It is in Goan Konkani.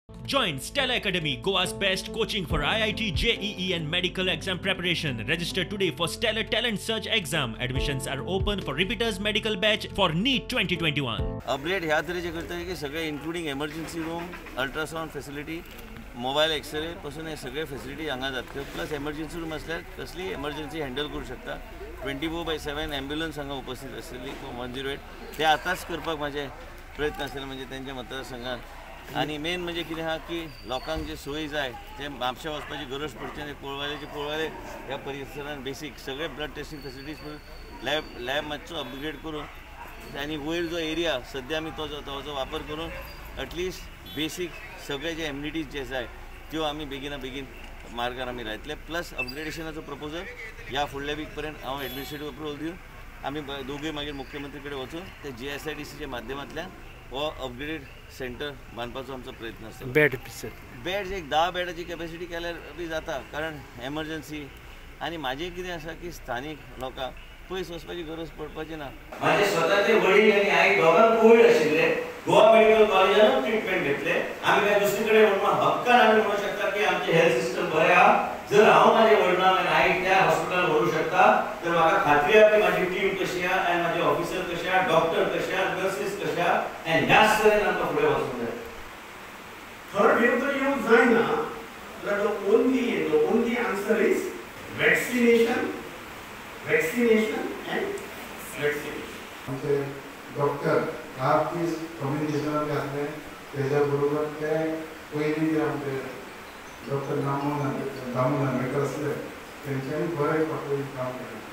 Join Stella Academy, Goa's best coaching for IIT, JEE and medical exam preparation. Register today for Stellar Talent Search exam. Admissions are open for repeaters medical batch for NEET 2021. Upgrade ह्या तरेचे करतले की सगळे including emergency room, ultrasound facility, mobile x-ray पासून हे सगळे फेसिलिटी हांगा जातल्यो. प्लस एमर्जन्सी रूम आसल्यार कसलीय एमर्जन्सी हँडल करूं शकता. 24/7 ॲम्ब्युलन्स हांगा उपस्थित आसतली 108. ते आतांच करपाक म्हाजे प्रयत्न आसतले म्हणजे तेंच्या मतदारसंघात. आनी मेन म्हणजे कितें आहा की लोकांक जे सोय जाय ते म्हापशा वचपाची गरज पडची ना. कोळवाल्याचे कोळवाले ह्या परिसरान बेसीक सगळे blood testing facilities lab lab मातसो अपग्रेड करून आनी वयर जो एरिया सद्या आमी तो जो वापर करून एटलिस्ट बेसीक सगळे जे एम्युनिटीज जे जाय त्यो आमी बेगिना बेगीन मार्गार आमी लायतले. प्लस अपग्रेडेशनाचो प्रपोजल ह्या फुडल्या वीक पर्यंत हांव एडमिनिस्ट्रेटीव अप्रुवल दिवन आमी दोगूय मागीर मुख्यमंत्री कडेन वचून ते GSIDCच्या माध्यमांतल्यान हो अपग्रेडेड सेंटर बांदपाचो आमचो प्रयत्न आसता. बेड एक 10 बेडाची कॅपॅसिटी केल्यार बी जाता, कारण एमर्जन्सी. आनी म्हाजें कितें आसा की स्थानीक लोकांक पयस वचपाची गरज पडपाची ना. म्हाजे स्वताचे वडील आनी आई दोगांक कोवीड आशिल्ले, गोवा मेडिकल कॉलेजानूच ट्रिटमेंट घेतले. आमी काय दुसरी कडेन म्हणून हक्कान आमी म्हणू शकता की आमचें हेल्थ सिस्टम बरें आहा. जर हांव म्हाजे वडिलांक आनी आईक त्या हॉस्पिटलान व्हरूंक शकता तर म्हाका खात्री आहा की म्हाजी टीम कशी आहा आनी म्हाजे ऑफिसर कशे आहा, डॉक्टर कशे आहा, नर्सीस कशे आहा आनी ह्याच तरेन आमकां फुडें वचूंक जाय. थर्ड वेव तर येवंक जायना जाल्यार the only answer is vaccination, vaccination and vaccination. आमचे डॉक्टर रात दीस कम्युनिकेशनान आसले, तेज्या बरोबर ते पयलीं जे आमचे डॉक्टर दामू नार्वेकर आसले तेंच्यांनी बरें काम केलें.